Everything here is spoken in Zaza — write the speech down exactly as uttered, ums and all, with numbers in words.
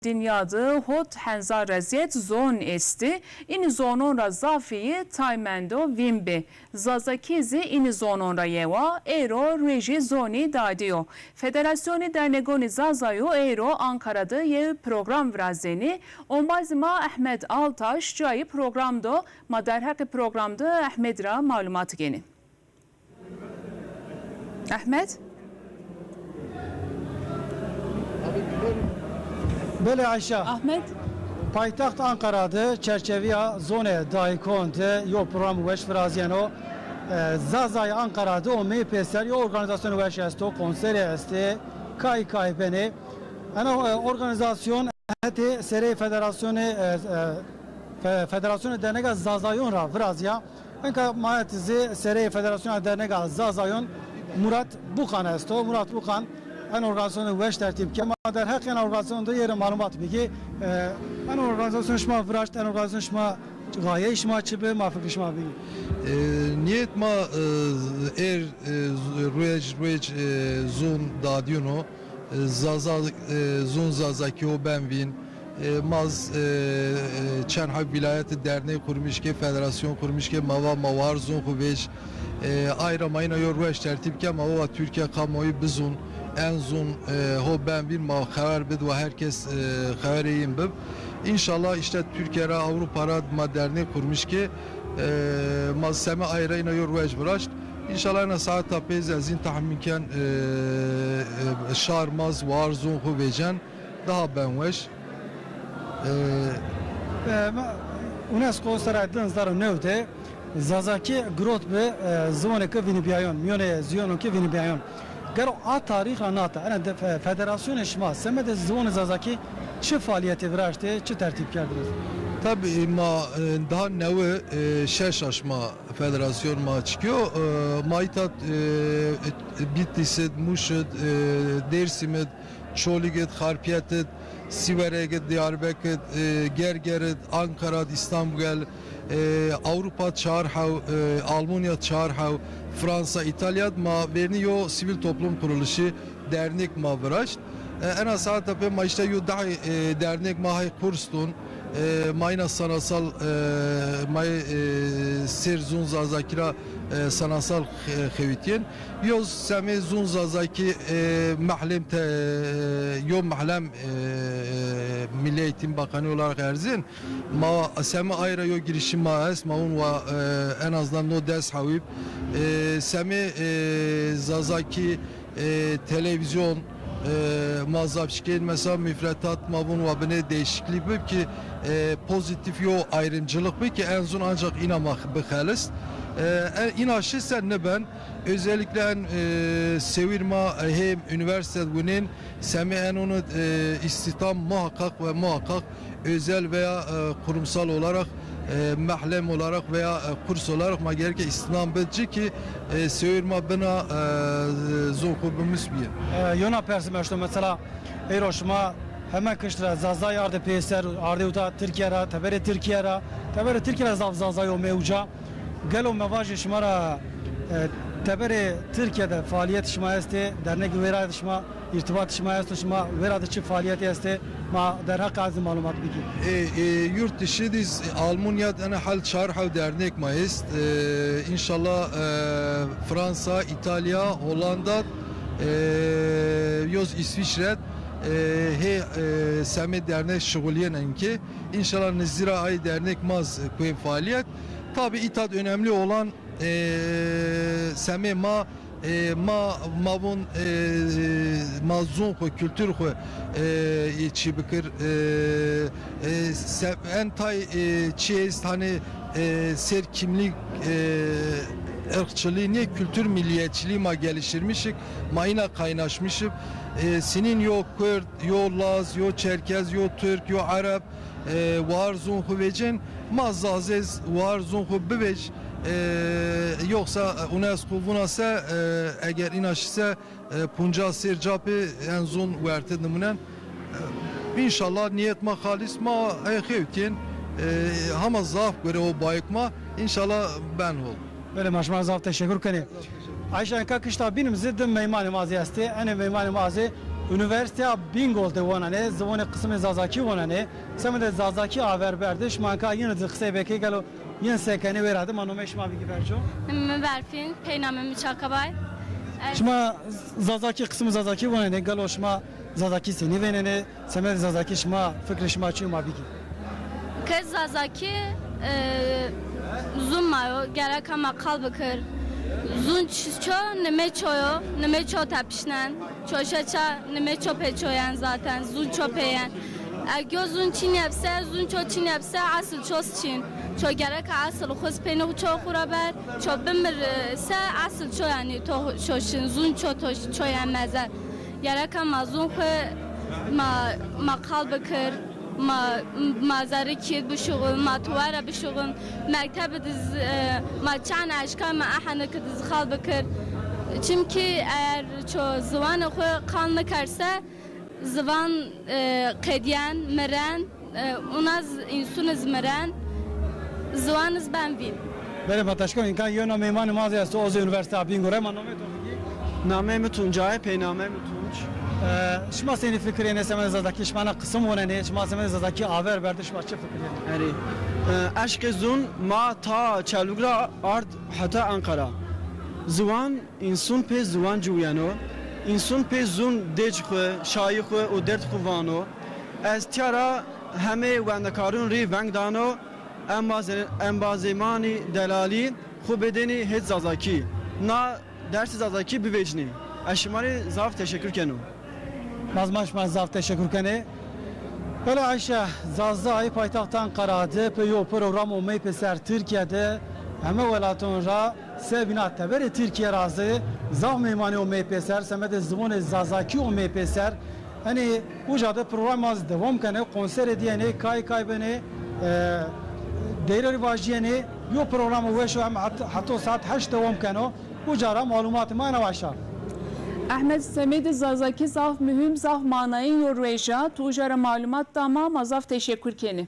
dinya de hot hezar ra zêd zon estî. Înî zonon ra zafîyî taymendo vîn bi. Zazakî zî înî zonon ra yew a. Êro Rojê Zonî Dadî yo. Federasyonê Dernegonê Zazayo êro Ankara de yew program virazenî. Ombazê ma Ehmed Altaş cayê program do ma derheqê program de Ehmed ra malumat gênî. Ehmed? Belê Ayşe. Ahmet? Paytext Ankara de çerçevîya zonê dayikon de yo program weş virazîyeno. E, Zazayê Ankara de omeyî pêser yo organîzasyon weş esto, konserê estê, kay kay benê. Ena, e, organîzasyon hetê sereyê federasyonê, e, e, fe-, Federasyonê Dernega Zazayon ra virazîya. Enka ma het zî sereyê Federasyona Dernega Zazayon Murat Bukan esto. Murat Bukan en organîzasyonî weş tertîb ke. Ma derheqê en organîzasyonî de yê rê malumat bigî. E, en organîzasyonî şima viraşt, en organîzasyonî şima, gayeyê şima çi bi, ma fikrê şima bigî. E, niyet ma, e, êr, e, z-, ruej, ruej, e, zon dadîyon o. E, Zaza, e, zon Zazakî ho ben vîn. E, ma z-, e, e, çend heb vîlayet de derneg qurmîş ke, federasyon qurmîş ke, ma va ma war zon xu vêj. E, ay ra ma îna yo ruej tertîb ke, ma va Tirkîya kamuoyu bizun, en zon, e, ho ben vîn, ma xeber bid wa her kes, e, xeberê yin bib. Înşallah îşte Tirkîya ra, Ewropa ra ma derneg qurmîş ke, e, ma semê ay ra îna yo ruej viraşt. Înşallah ena saeta pey zî ez în tahmîn ken, e, e, şar ma z-, war zon xu vêcen, daha ben weş. E, E, ma, UNESCO sera di hezar û new de Zazakî girot bi, e, ziwanê ke vînîbîyayon, mîyonê ziyonon ke vînîbîyayon. Gelo a tarîx ra nata, ena de fe-, federasyonê şima semedê ziwanê Zazakî çi faalîyetê viraştê, çi tertîb kerdêne? Tabî ma, e, daha newi, e, şeş a şima federasyon ma çikîyo. E, ma îta, e, Bîtlis id, Muş id, e, Dêrsim id, Çolîg id, Xarpîyet id, Sîwereg id, Diyarbekir id, e, Gerger id, Ankara id, Îstanbul, e, Ewropa çar hew, e, Almanya çar hew, Fransa, Îtalya id ma vernî yo sivîl toplum kuruluşî, dernek ma viraşt. E, ena saeta pê ma îşte yo dehê, e, dernek ma hay kurs dun. E, ma îna sanatsal, e, ma, e, ser zon Zazakî ra, e, sanatsal xe-, xewitîyen. Yo semê zon Zazakî, e, mehlem te-, yo mehlem, e, Milli Eğitim Bakanı olarak erzin. Ma semê ay ra yo girişim ma est, ma vun wa, e, en azından no des hewîb. E, semê, e, Zazakî, e, televîzyon, e, ma zaf şikên, mesela mufredat ma vun wa binê değişiklik bib ki, e, pozitif yo ayrımcılık bi ki en zon ancak îna ma bixelist. E, e, îna şi se niben, özellikle en, e, sewîr ma, e, hem üniversite winên, semê enonu, e, istihdam muhakkak ve muhakkak özel veya, e, kurumsal olarak, e, mehlem olarak veya, e, kurs olarak ma gereke istihdam bid ci ki, e, sewîr ma bina, e, zon xu bimis bîye. E, yona persî meşto mesela, êro şima heme kişt ra Zazay ardê pêser, ardê uta Tirkîya ra, teberê Tirkîya ra, teberê Tirkîya ra zaf Zazay omê uca. Gelo mevajê şima ra, e, teberê Tirkîya de faalîyet şima estê, dernegî wêra de şima, îrtibat şima esto, şima wêra de çi faalîyetî estê, ma derheq a zî malumat bigî. E, e, yurt dışı diz, e, Almanya de ena hal çar hew dernek ma est. E, înşallah, e, Fransa, Îtalya, Hollanda, e, yoz Îsvîçre, e, hê, e, semê dernek şuxulîyen enke. Înşallah nizdî ra ay dernek ma z-, kuên faalîyet. Tabi îta de önemli olan, e, semê ma, e, ma, ma vun, e, ma zon xu, kultur xu, e, çî bikir, e, e, se-, en tay, e, çi est, hani, e, ser kimlik, e, ırkçılığı niye, kültür milliyetçiliği ma geliştirmişik, ma îna kaynaşmışık. E, sinin yo Kurd, yo Laz, yo Çerkez, yo Türk, yo Ereb, e, war zon xu vecên, ma zazez war zon xu bivec, e, yoksa UNESCO vuna se, e, eger îna şi se, e, puncas sêr ca pê en zon werte nimunen. E, înşallah niyet ma xalis ma, e, xewtîyen, e, hama zaf gore o bayik ma, înşallah ben hol. Belê, ma şima zaf teşekkür kenê. Ayşe, enka kişta bînim zî di meymanê ma zî estê. Enê meymanê ma zî Unîversîteya Bîngol de wanenê, ziwanê qisimê Zazakî wanenê. Semedê Zazakî aver berdê, şima enka yin di qisey bikê, gelo yin se kenê wêra de, ma nomeyê şima bigî verco. Mi Berfîn, peynamê mi Çakabay. Ez Şima Zazakî, qisimê Zazakî wanenê, gelo şima Zazakî senî vênenê, semedê Zazakî şima, fikrê şima çi yo ma bigî. Ke Zazakî, e, zûn ma yo, gereka ma qal bikir. Zûn ç-, ço, nimê ço yo, nimê ço tepişnen. Ço şe ça, nimê ço pê çoyen zaten, zûn ço pê yen. Eg yo zûn çîn yeb se, zûn ço çîn yeb se, esil ços çîn. Ço gereka esil xuz peynî ço xu ra ber, ço bimir, e, se, esil ço yanî to ço şin, zûn ço to çoyen mezer. Gereka ma zûn xu ma, ma qal bikir. Ma, ma zerrî kîyêd bişuxul, ma tuwara bişuxul, mekteb di z-, e, ma çan eşka ma ehaniki di zî qal bikir. Çimkî eger ço ziwanê xwu qal nikerse, ziwan, e, qedîyen, miren, e, una z-, însun iz miren, ziwan iz ben vîn. Belê, ma teşkir, înka yewna meymanê ma zî esto, o zî Unîversîteya Bîngol a. Ma nomê to bigî? Nameyê mi Tuncay, peynameyê mi Tunc. E, şima senî fikirênê semedê Zazakî, şima na qisim wanenê, şima semedê Zazakî aver berdê, şima çi fikirênê? Erê. E, eşqê zûn ma ta Çelûg ra ard heta Enqera. Ziwan, însun pê ziwan ciwîyeno, însun pê zûn dêc xwu, şayî xwu û derd xwu vano. Ez tîya ra hemê wendekarûn rî veng dano, embazê-, embazêmanî delalî xwu bidênî hêt Zazakî. Na dersê Zazakî bivêcinî. Ez şima rê zaf teşekur keno. Ma zî ma şima zaf teşekur kenê. Belê Ayşe, Zazayî paytaxt Enqera de pê yo program omey pêser Tirkîye de heme welaton ra, sebîna teberê Tirkîye ra zî zaf meymanî omey pêser, semedê ziwanê Zazakî omey pêser. Henî uca de programa zî dewam kenê, konserê dîyenê, kay kay benê, e, deyre rî vajîyenê, yo programo weş o, hem het-, heto saet heşt dewam keno. Uca ra malumatê ma ena weş a. Ehmed, semedê Zazakî zaf muhîm, zaf manayî yo ruej a. Tu uca ra malumat da ma, ma zaf teşekur kenê.